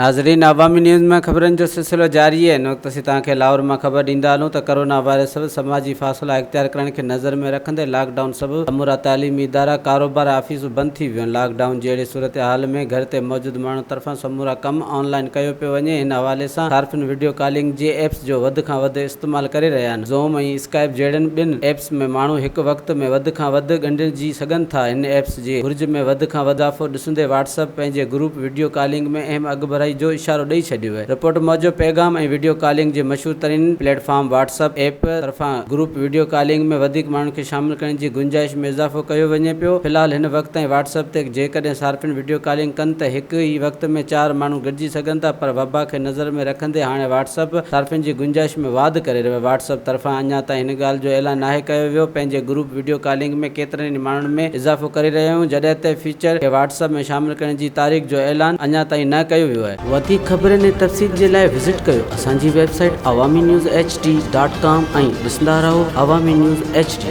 ناظرين عوامي نيوز ۾ خبرن جو سلسلو جاري آهي. هن وقت اسين توهان کي لاهور مان خبر ڏيندا هلون ته ڪرونا وائرس سبب سماجي فاصلا اختيار ڪرڻ کي نظر ۾ رکندي لاڪ ڊائون سبب سمورا تعليمي ادارا، ڪاروبار ۽ آفيسون بند ٿي ويون آهن. لاڪ ڊائون جي اهڙي صورتحال ۾ گهر تي موجود ماڻهن طرفان سمورا ڪم آن لائن ڪيو پيو وڃي. هن حوالي سان صارفين وڊيو ڪالنگ جي ايپس جو وڌ کان وڌ استعمال ڪري رهيا آهن. زوم ۽ اسڪائپ جهڙن ٻين ايپس ۾ ماڻهو هڪ وقت ۾ وڌ کان وڌ ڳنڍجي سگهن ٿا. هن ايپس جي گهرج ۾ وڌ کان وڌ اضافو ڏسندي واٽس اپ پنهنجي گروپ وڊيو ڪالنگ ۾ اهم اڳڀرائي جو اشارو ڏئي ڇڏيو آهي. رپورٽ موجب پيغام ۽ وڊيو ڪالنگ جي مشهور ترين platform WhatsApp app طرفان گروپ وڊيو ڪالنگ ۾ وڌيڪ ماڻهن کي شامل ڪرڻ جي گنجائش ۾ اضافو ڪيو وڃي پيو. في الحال هن وقت تائين واٽس اپ تي جيڪڏهن صارفين وڊيو ڪالنگ ڪن ته هڪ ئي وقت ۾ چار ماڻهو گڏجي سگهن ٿا پر وبا کي نظر ۾ رکندي هاڻي واٽس اپ صارفين جي گنجائش ۾ واڌ ڪري رهيو آهي. واٽس اپ طرفان اڃا تائين هن ڳالهه جو اعلان ناهي ڪيو ويو پنهنجي گروپ وڊيو ڪالنگ ۾ ڪيترن ئي ماڻهن ۾ اضافو ڪري رهيا آهيون جڏهن ته فيچر کي واٽس اپ ۾ شامل ڪرڻ جي تاريخ جو اعلان اڃا تائين نه ڪيو ويو آهي. وڌيڪ خبرن ۽ تفصيل جي لاء وزٽ ڪيو اسان جي website Awami news H D dot com ۽ ڏسندا رهو عوامي نيوز ايڇ ڊي.